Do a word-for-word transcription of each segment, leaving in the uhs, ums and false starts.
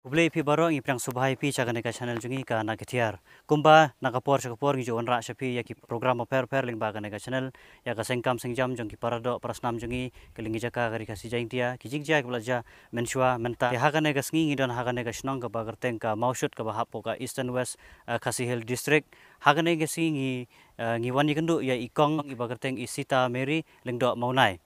Khublei phi baroh, ngi pdiang sngewbha ïa phi sha kane ka channel jong ngi ka Na Ki Thiar. Kumba na ka por sha ka por ngi ju wanrah sha phi ïa ki program bapher bapher lyngba kane ka channel, ïa ka sengkam sengjam jong ki paradoh parasnam jong ngi, ka liang ki jaka ka Ri Khasi Jaiñtia, ki jingjia kiba la jia mynshuwa mynta. Te ha kane ka sngi ngi don ha kane ka shnong kaba kyrteng ka Mawshut kaba hap hapoh ka Eastern West, eh, Khasi Hills District. Ha kane ka sngi ngi, eh, ngi wan ïakynduh ïa i kong iba kyrteng i Sita Mary Lyngdoh Mawnai.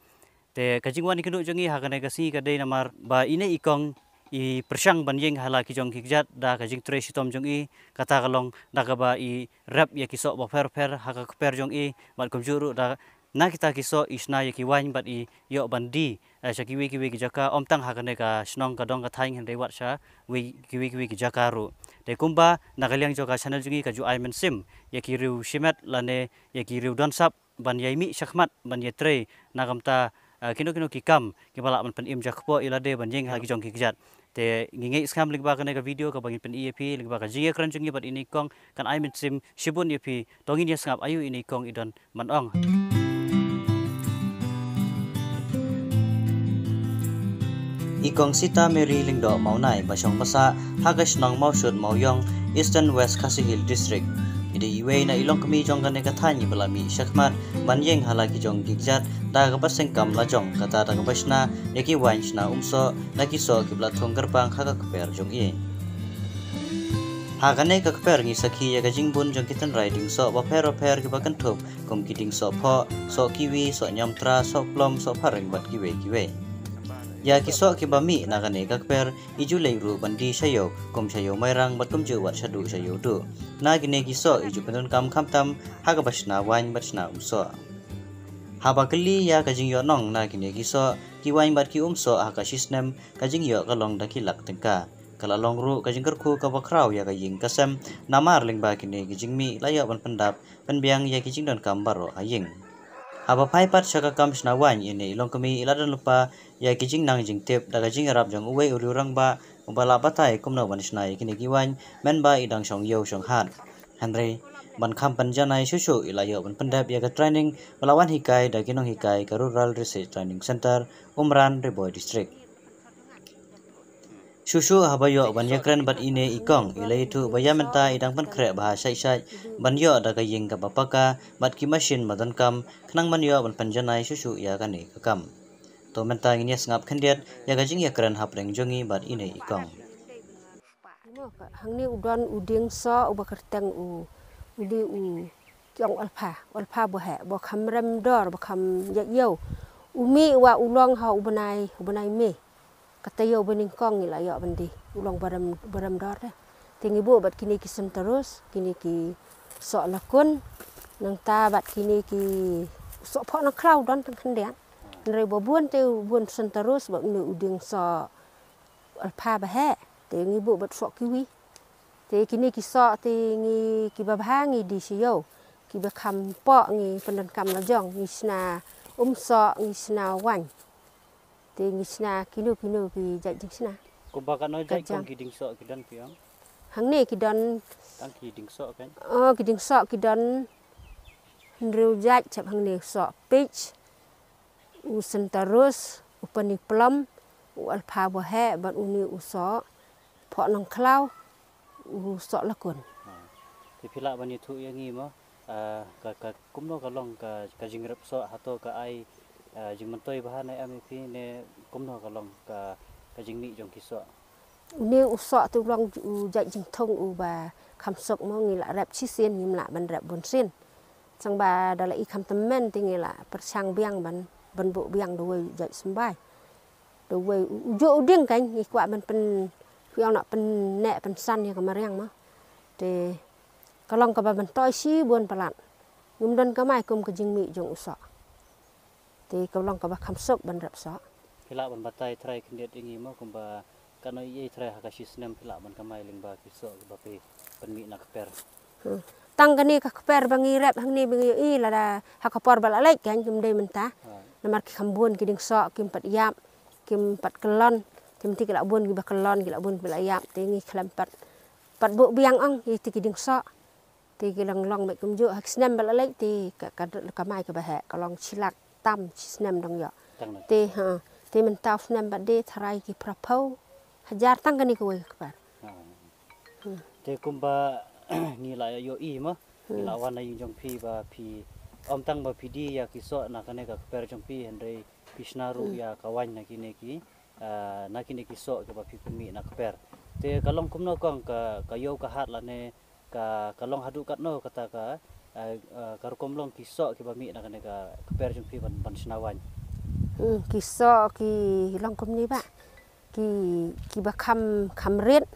Te ka jingwan ïakynduh jong ngi ha kane ka sngi ka dei namar ba ine i kong i pyrshang ban ïeng ha la ki jong ki kjat da ka jingtrei shitom jong i, kata ka long da kaba i rep ïa ki soh bapher bapher ha ka kper jong i, bad kumjuh ruh da na kita ki soh i shna ïa ki waiñ bad i ïoh ban die, eh, sha kiwei kiwei ki jaka, ym tang ha kane ka shnong ka dong ka thaiñ hynrei wat sha wei kiwei kiwei ki jaka ruh. Te kumba na ka liang jong ka channel jong ngi ka ju ai mynsiem ïa ki riew shimet lane ïa ki riew don sap ban ïai mih shakhmat ban ïatrei na ka bynta, eh, kino kino ki kam kiba lah ban pynim jakpoh ïa lade ban ïeng ha la ki jong ki kjat. Te ngi ngeit skhem lyngba kane ka video kaba ngin pyni ïa phi lyngba ka jingïakren jong ngi bad ine i kong, kan ai mynsiem shibun ïa phi. To ngin ïa sngap aïu ine i kong i don ban ong. I kong Sita Mary Lyngdoh Mawnai ba shong ba sah ha ka shnong Mawshut Mawiong, Eastern West Khasi Hills District, i dei iwei na i longkmie jong kane ka thaiñ iba la mih shakhmat ban ïeng ha la ki jong ki kjat da kaba sengkam lajong, kata da kaba shna ïa ki waiñ shna umsoh na ki soh kiba la thung kyrpang ha ka kper jong i. Ha kane ka kper ngi sakhi ïa ka jingbun jong ki tynrai dieng soh bapher bapher kiba kynthup kum ki dieng soh phoh, soh kiwi, soh ñiamtra, soh plum, soh phareng bad kiwei kiwei. Ïa ki soh kiba mih na kane ka kper i ju leit ruh ban die sha ïew, kum sha ïew Mairang bad kumjuh wat shaduh sha ïew duh. Na kine ki soh i ju pyndonkam khamtam ha kaba shna waiñ bad shna umsoh. Haba kylli ïa ka jingïoh nong na kine ki soh, ki waiñ bad ki umsoh ha ka shisnem, ka jingïoh ka long da ki lak tyngka. Ka la long ruh ka jingkyrkhu kaba khraw ïa ka ïing ka sem, namar lyngba kine ki jingmih la ïoh ban pyndap pynbiang ïa ki jingdonkam baroh ha ïing. Haba phai pat sha ka kam shna waiñ, ine i longkmie i la don lypa ïa ki jingnang jingtip da ka jingïarap jong uwei u riew rangbah uba la batai kumno ban shna ïa kine ki waiñ, mynba i dang shong ïew shong hat. Hynrei ban kham pynjanai shuh shuh i la ïoh ban pyndep ïa ka training ba la wan hikai da ki nonghikai ka Rural Research Training Centre, Umran, Ri Bhoi District. Shuh shuh haba ïoh ban ïakren bad ine i kong, i la ïathuh ba ïa mynta i dang pynkhreh bha shait shait ban ïoh da ka ïing kaba paka bad ki mashin ba donkam, khnang ban ïoh ban pynjanai shuh shuh ïa kane ka kam. To mynta ngin ïa sngap khyndiat ïa ka jingïakren hapdeng jong ngi bad ine i kong. Hangne u don u dieng soh uba kyrteng u, u dei u, ki ong alpha, alpha ba heh, ba kham rem dor, ba kham ïaid ïew. U mih wa u long ha u bnai, u bnai May. Ka taïew ba nyngkong ngi la ïoh ban die, u long ba rem, ba rem dor de. Te ngi buh bad kine ki synta rose, kine ki soh lakun, nangta bad kine ki soh phoh nangkhlaw don tang khyndiat. Hynrei ba bun te u bun synta rose bad une u dieng soh alpha ba heh, te ngi buh bad soh kiwi. Te kine ki soh te ngi kiba bha ngi die sha ïew, kiba kham phoh ngi pyndonkam lajong, ngi shna umsoh, ngi shna waiñ. Te ngi shna kino kino ki jait jingshna. Kumba katno jait kong ki dieng soh ki don phi ong? Hangne ki don. Tang ki dieng soh kan? Oh, ki dieng soh ki don hynriew jait, shap hangne soh peach, u synta rose, u pani plum, u alpha ba heh, bad une u soh phoh nangkhlaw, u soh lakun. Ha. Te phi lah ban ïathuh ïa ngi mo, ah, ka, ka, kumno ka long ka, ka jingrep soh, hato ka ai, ah, jingmyntoi bha ne em ïa phi ne kumno ka long ka, ka jingmih jong ki soh? Une u soh te u long u jait jingthung uba kham suk mo, ngi la rep shisien, ngim lah ban rep bunsien. Tang ba da la i kham tymmen te ngi la pyrshang biang ban, ban buh biang da uwei u jait symbai. Da uwei u, u juh u dieng kan ngi kwah ban pyn, phi ong na pynneh pynsan ïa ka mariang mo. Te ka long kaba myntoi shibun palat. Ngim don kamai kum ka jingmih jong u soh. Te ka long kaba kham suk ban rep soh. Phi lah ban batai trai khyndiat ïa ngi mo kumba katno ïa trai ha ka shisnem phi lah ban kamai lyngba ki soh kiba phi pynmih na kper. Hmm. Tang kane ka kper ba ngi rep hangne ba ngi ïohi, lada ha ka por ba la leit kan kim dei mynta. Ha. Namar ki kham bun ki dieng soh, kim pat ïap, kim pat kyllon, kim ti ki la bun kiba kyllon, ki la bun kiba la ïap, te ngi khlem pat, pat buh biang ong ïa ti ki dieng soh. Te ki long long bad kumjuh ha ki snem ba la leit te ka, ka, ka kamai kaba heh ka long shi lak tam shi snem dang ïoh. Tang na. Te, ha, te mynta u snem ba dei tharai ki phraphew Hajar tang kane kawei ka kper. Te kumba ngi la ïohi mo, ngi la wan na ïing jong phi ba phi, ym tang ba phi die ïa ki soh na kane ka kper jong phi, hynrei phi shna ruh ïa ka waiñ na kine ki, ah, na kine ki soh kiba phi pynmih na kper. Te ka long kumno kong, ka, ka ïew ka hat lane ka, ka long haduh katno kata ka, ah, ah, ka rukom long ki soh kiba mih na kane ka kper jong phi ban, ban shna waiñ? Hmm, ki soh ki long kumne ba ki, kiba kham, kham rit.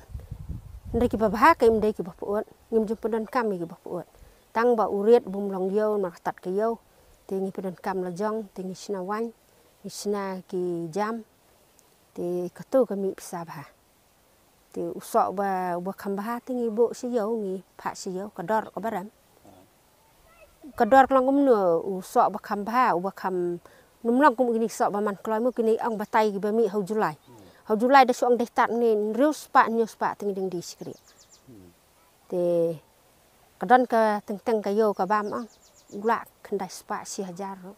Hynrei kiba bha kim dei kiba pyut. Ngim ju pyndonkam ïa kiba pyut. Tang ba u rit bym long ïew, namar ka tat ka ïew. Te ngi pyndonkam la jong, te ngi shna waiñ, ngi shna ki jam. Te kato ka mih pisa bha. Te u soh ba, uba kham bha te ngi buh sha ïew, ngi phah sha ïew, ka dor kaba rem. Ka dor ka long kumno, u soh ba kham bha, uba kham, ym long kum kine ki soh ba man kloi mo, kine ong batai kiba mih ha u July. Ha u July da shu ong dei tat ne hynriew spah, hynñiew spah te ngi dang die shakri. Te ka don ka teng teng ka ïew ka bam ong, u lah khyndai spah shi hajar ruh.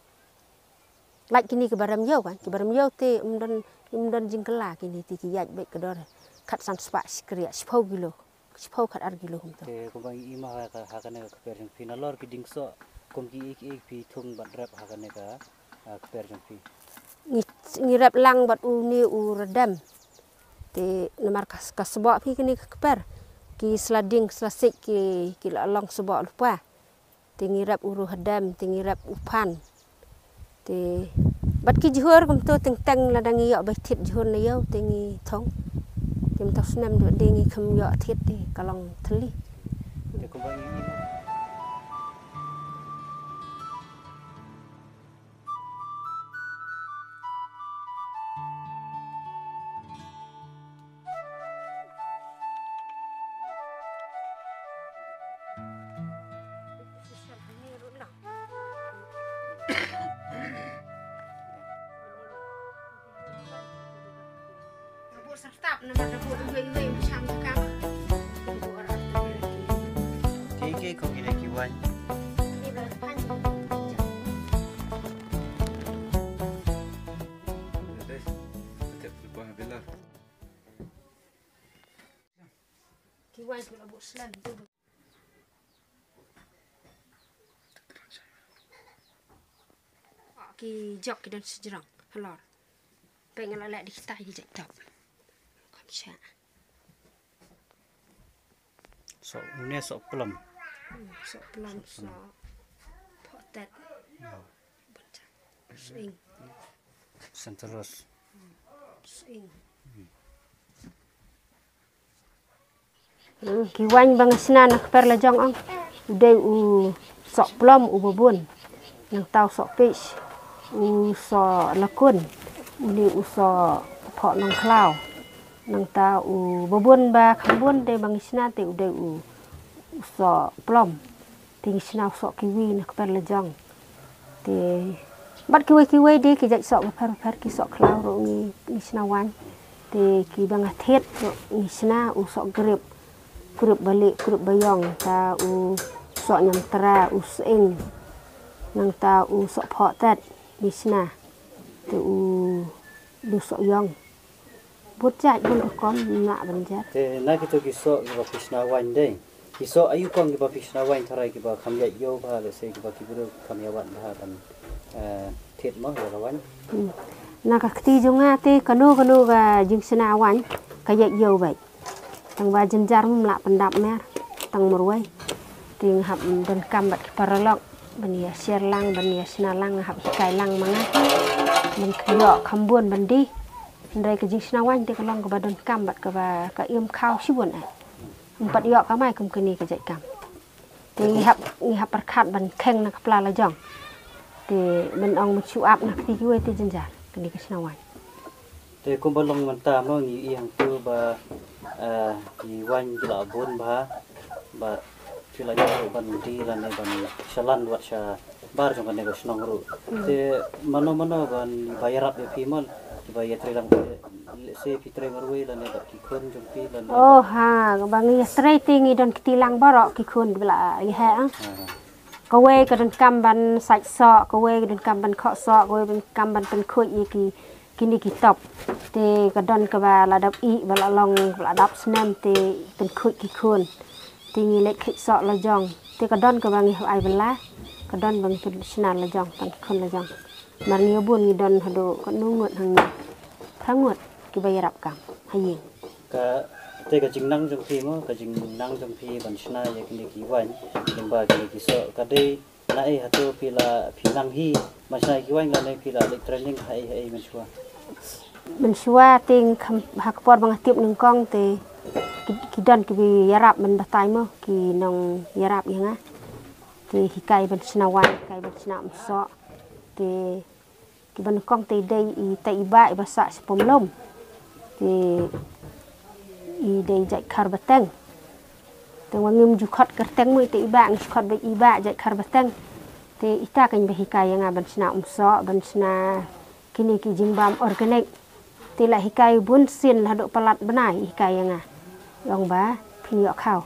Lait kine kiba rem ïew kan, kiba rem ïew te ym don, ym don jingkylla, kine te ki ïaid beit ka dor khatsan spah shi kri, shiphew kilo, shiphew khatar kilo kumta. Te kumba ngi i mo ha ka, ha kane ka kper jong phi, nalor ki dieng soh kum kiei kiei phi thung bad rep ha kane ka, ah, kper jong phi? Ngi, ngi rep lang bad une u radem. Te namar ka, ka sboh phi kane ka kper, ki sla dieng sla siej ki, ki la long sboh lypa. Te ngi rep u ruh hadem, te ngi rep u phan. Te bad ki jhur kumto teng teng, lada ngi ïoh ba thied jhur na ïew te ngi thung. Te mynta u snem de ngi khlem ïoh thied te ka long thylli. Te kumba ngi i mo. Kei kei ko kine ki waiñ. Ki waiñ ki la buh slem tu. Ki jok ki don shajrong halor. Peit nga la leh di kitai ki jait top. Kam sha. Soh, une soh plum. Hmm, soh plum, soh photet. Soh ing. Centauros. Soh ing. Hmm, ki waiñ ba nga shna na kper la jong ong. U dei u soh plum uba bun. Nangta u soh peach. U soh lakun. Une u soh phoh nongkhlaw. Nangta uba bun ba kham bun te ba ngi shna te u dei u, u soh plum. Te ngi shna u soh kiwi na kper la jong. Te bad kiwei kiwei de ki jait soh bapher bapher, ki soh khlaw ruh ngi, ngi shna waiñ. Te kiba nga thied ruh ngi shna u soh grip. Grip ba lieh, grip ba ïong, ta u soh ñiamtra, u sying. Nangta u soh phoh tet ngi shna. Te u, u soh ïong. Bun jait bun rukom, na ban jait. Te na kito ki soh kiba phi shna waiñ dei, ki soh aïu kong kiba phi shna waiñ tharai kiba kham ïaid ïew bha, lehse kiba ki briew kham ïa wad bha ban, eh, thied mo ïa ka waiñ? Hmm. Na ka kti jong nga te kano kano ka jingshna waiñ ka ïaid ïew bha. Tang ba jynjar ngam lah pyndap mer tang marwei. Te nga hap donkam bad ki paralok ban ïa share lang, ban ïa shna lang, nga hap hikai lang ma nga. Ban ïoh kham bun ban die. Hynrei ka jingshna waiñ te ka long kaba donkam bad kaba ka im khaw shibun eh. Ym pat ïoh kamai kum kane ka jait kam. Te ngi hap, ngi hap pyrkhat ban kheng na ka pla la jong. Te ban ong ban shu ap na kti kiwei te jynjar kane ka shna waiñ. Te kumba long mynta mo ngi i hangtu ba, eh, ki waiñ ki la bun bha, ba ki la ñiah ban die lane ban shalan wat shabar jong kane ka shnong ruh. Hmm. Te mano mano ban ba ïarap ïa phi mo, ba ïatrei lang phi, lehse phi trei marwei lane ba ki khun jong phi lane. Oh ha, ba ngi ïatrei te ngi don kti lang baroh ki khun ba la ïa ha, ah. Ha. Kawei ka donkam ban sait soh, kawei ka donkam ban khoh soh, kawei ka donkam ban pynkhuid ïa ki, Kine ki top te ka don kaba la dap ih ba la long ba la dap snem te pynkhuid ki khun. Te ngi leit khuid soh la jong. Te ka don kaba ngi hap ai bylla, ka don ba ngi pynshna la jong tang ki khun la jong. Mar ngi bun ngi don haduh katno ngut hangne. Phra ngut kiba ïarap kam ha ïing. Ka te ka jingnang jong phi mo, ka jingnang jong phi ban shna ïa kine ki waiñ, lyngba kine ki soh ka dei na ei hato phi la phi nang hi ban shna ïa ki waiñ lane phi la leit training ha ei ha ei mynshuwa? Mynshuwa te kham ha ka por ba nga tip nyngkong te ki, ki don kiba ïarap ban batai mo, ki nongïarap ïa nga. Te hikai ban shna waiñ, hikai ban shna um soh. Te kiba nyngkong te i dei i tai i bah iba sah sha pom lum. Te i dei jait khar bateng. Te wa ngim ju khot kyrteng mo i tai i bah, ngi ju khot ba i bah jait khar bateng. Te ita ka ba hikai ïa nga ban shna um soh, ban shna kine ki jingbam organic. Te la hikai bun sien la haduh palat bnai hikai ïa nga. Ong ba phin ïoh khaw.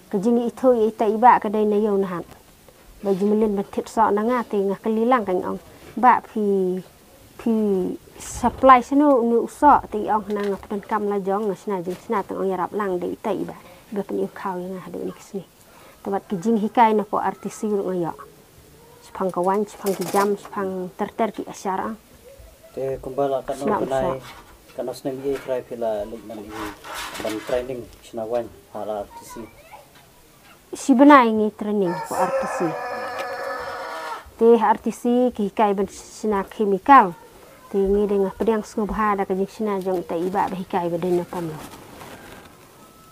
Ka jingithuh ïa i tai i bah ka dei na ïew na hat. Ba ju mlien ban thied soh na nga te nga kylli lang ka ong. Bah phi, phi supply shano une u soh? Te i ong na nga pyndonkam la jong, nga shna jingshna. Te ong ïarap lang da i tai i bah. Ba phin ïoh khaw ïa nga haduh une ki sngi. Te bad ki jinghikai na pdeng R T C ruh nga ïoh. Shaphang ka waiñ, shaphang ki jam, shaphang ter ter ki ashar ah. Te kumba la katno bnai, katno snem ïa i trai phi la leit ban i ban training shna waiñ ha R T C? Shi bnai ngi training ko R T C. Te ha R T C ki hikai ban shna chemical. Te ngi dei nga pdiang sngewbha da ka jingshna jong i tai i bah ba hikai ba dei na pom lum.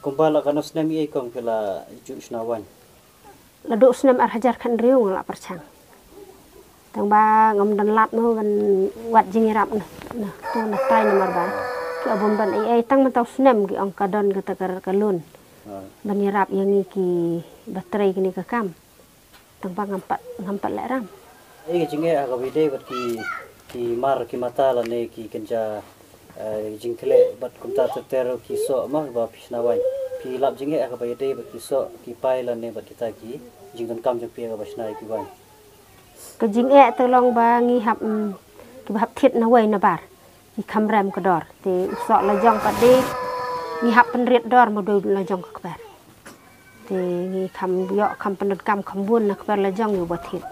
Kumba la katno snem ïa i kong phi la ju shna waiñ? La duh snem ar hajar khathynriew nga la pyrshang. Tang ba ngam don lad mo ban wad jingïarap na, na, to na tai namar ba ki ong bym don ei ei, tang mynta u snem ki ong ka don kata ka, ka loan ban ïarap ïa ngi kiba trei kane ka kam. Tang ba ngam pat, ngam pat lehram. Ei ka jingeh ha kaba ïadei bad ki, ki mar ki mata lane ki kynja, eh, jingkhleh bad kumta ter ter ki soh ma ba phi shna waiñ? Phi lap jingeh ha kaba ïadei bad ki soh ki pai lane bad kita ki jingdonkam jong phi ha kaba shna ïa ki waiñ? Ka jingeh te long ba ngi hap, mm, kiba hap thied na wei na bar. Ngi kham rem ka dor. Te u soh la jong pat de ngi hap pynrit dor ma dei la jong ka kper. Te ngi kham ïoh kham pyndonkam kham bun na kper la jong ïa u ba thied.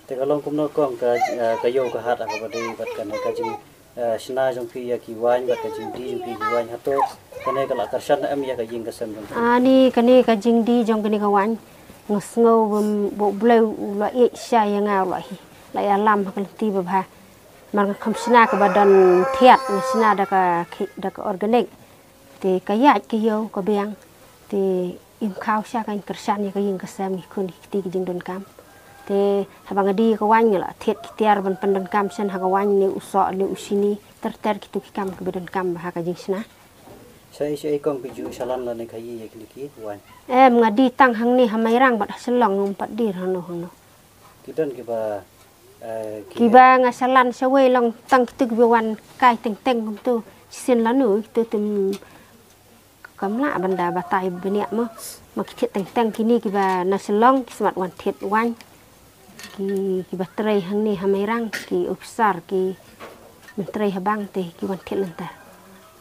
Te ka long kumno kong ka, eh, ka ïew ka hat ha kaba dei bad kane ka jing, eh, shna jong phi ïa ki waiñ bad ka jingdie jong phi ïa ki waiñ, hato kane ka la kyrshan em ïa ka ïing ka sem jong phi? Ani kane ka jingdie jong kane ka waiñ nga sngew ba, ba u Blei u la ïeit sha ïa nga, u la hi, la ïalam ha ka lynti babha. Mar nga kham shna kaba don thiat, nga shna da ka khi-, da ka organic. Te ka ïaid ka ïew ka biang. Te im khaw sha kan kyrshan ïa ka ïing ka sem, ki khun ki kti ki jingdonkam. Te haba nga die ka waiñ nga la thied ki tiar ban pyndonkam shen ha ka waiñ ne u soh ne u shini, ter ter kitu ki kam kiba donkam ha ka jingshna. Shaei shaei kong phi ju shalan lane khaïi ïa kine ki waiñ? Em, nga die tang hangne ha Mairang bad ha Shillong, ngam pat die hangno hangno. Ki don kiba, eh, ki kiba nga shalan shawei long tang kitu kiba wan kai teng teng kumtu. Shisien lano kitu te kam lah ban da batai bniah mo. Ma ki thied teng teng, kine kiba na Shillong ki smat wan thied waiñ. Ki, kiba trei hangne ha Mairang, ki ophisar, ki ban trei ha bank te ki wan thied lynter.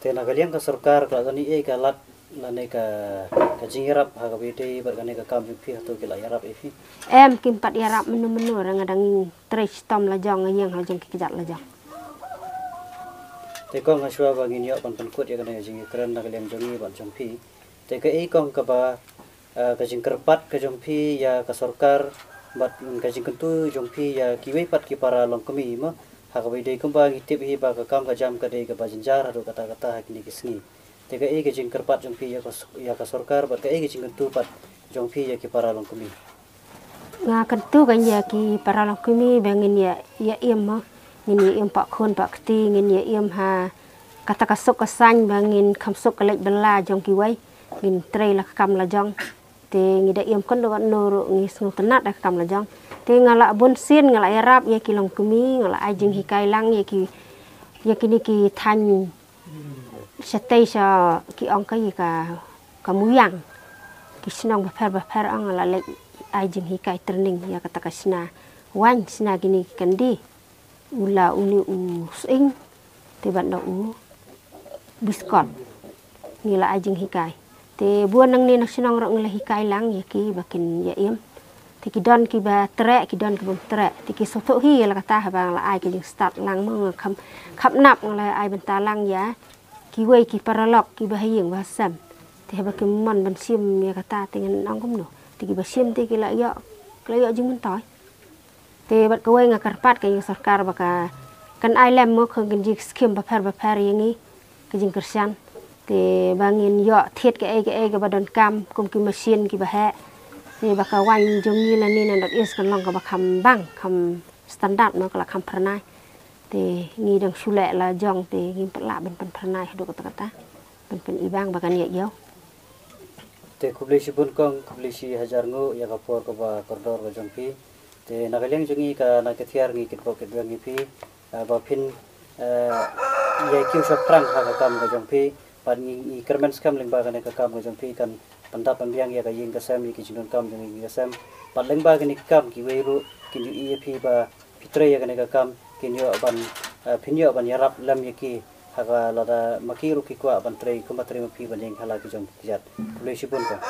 Te na ka liang ka sorkar ka la don ei ei ka lad lane ka, ka jingïarap ha kaba ïadei bad kane ka kam jong phi, hato ki la ïarap ïa phi? Em, kim pat ïarap mynno mynno, ra nga dang ïeng trei shitom la jong, nga ïeng ha la jong ki kjat la jong. Te kong, ha shuwa ba ngin ïoh ban pynkut ïa kane ka jingïakren na ka liang jong ngi bad jong phi, te kaei kong kaba, eh, ka jingkyrpad ka jong phi ïa ka sorkar bad ka jingkyntu jong phi ïa kiwei pat ki para longkmie mo, ha kaba ïadei kumba ngi tip hi ba ka kam ka jam ka dei kaba jynjar haduh katta katta ha kine ki sngi. Te kaei ka jingkyrpad jong phi ïa ka s-, ïa ka sorkar bad kaei ka jingkyntu pat jong phi ïa ki para longkmie? Nga kyntu kan ïa ki para longkmie ba ngin ïa, ïa im mo, ngin ïa im pat khun pat kti, ngin ïa im ha kata ka suk ka saiñ ba ngin kham suk ka leit bylla jong kiwei, ngin trei la ka kam la jong. Te ngi da im kano kano ruh ngi sngewtynnat da ka kam la jong. Te nga la bun sien nga la ïarap ïa ki longkmie, nga la ai jinghikai lang ïa ki, ïa kine ki thaiñ shatei sha ki ong ka ïa ka, ka Muyang. Ki shnong bapher bapher ong, nga la leit ai jinghikai training ïa kata ka shna waiñ, shna kine ki kandi. U la uni u sying, te bad na u biskot. Ngi la ai jinghikai. Te bun nangne na shnong ruh ngi la hikai lang ïa ki ba kin ïa im. Te ki don kiba treh, ki don ki bym treh. Te ki sngewthuh hi ïa la kata haba nga la ai ki jingstad lang mo, nga kham, kham nap nga la ai bynta lang ïa kiwei ki paralok kiba ha ïing ba ha sem. Te haba kim mon ban shim ïa kata te ngan ong kumno. Te kiba shim te ki la ïoh, ki la ïoh jingmyntoi. Te bad kawei nga kyrpad ka ïa ka sorkar ba ka, kan ai lem mo, kan kin jing skim bapher bapher ïa ngi ka jingkyrshan. Te ba ngin ïoh thied kaei kaei kaba donkam, kum ki machine kiba heh. Te ba ka waiñ jong ngi lane na North East kan long kaba kham bang, kham standard mo, ka la kham phyrnai. Te ngi dang shu leh la jong te ngim pat lah ban pynphyrnai haduh katta katta, ban pyn-i bang ba kan ïa ïoh. Te khublei shibun kong, khublei shi hajar nguh ïa ka por kaba kordor ka jong phi. Te na ka liang jong ngi ka Nai Kathiar ngi kitbok kitbang ïa phi, ah, ba phin, ah, ïa kiew shaphrang ha ka kam ka jong phi. Bad ngi, ngi kyrmen skhem lyngba kane ka kam ka jong phi kan pyndap pynbiang ïa ka ïing ka sem, ïa ki jingdonkam jong ïing ka sem. Bad lyngba kane ka kam kiwei ruh kin ïohi ïa phi ba phi trei ïa kane ka kam, kin ïoh ban, eh, phin ïoh ban ïarap lem ïa ki ha ka lada ma ki ruh ki kwah ban trei kumba trei ma phi ban ïeng ha la ki jong ki kjat. Khublei shibun kong.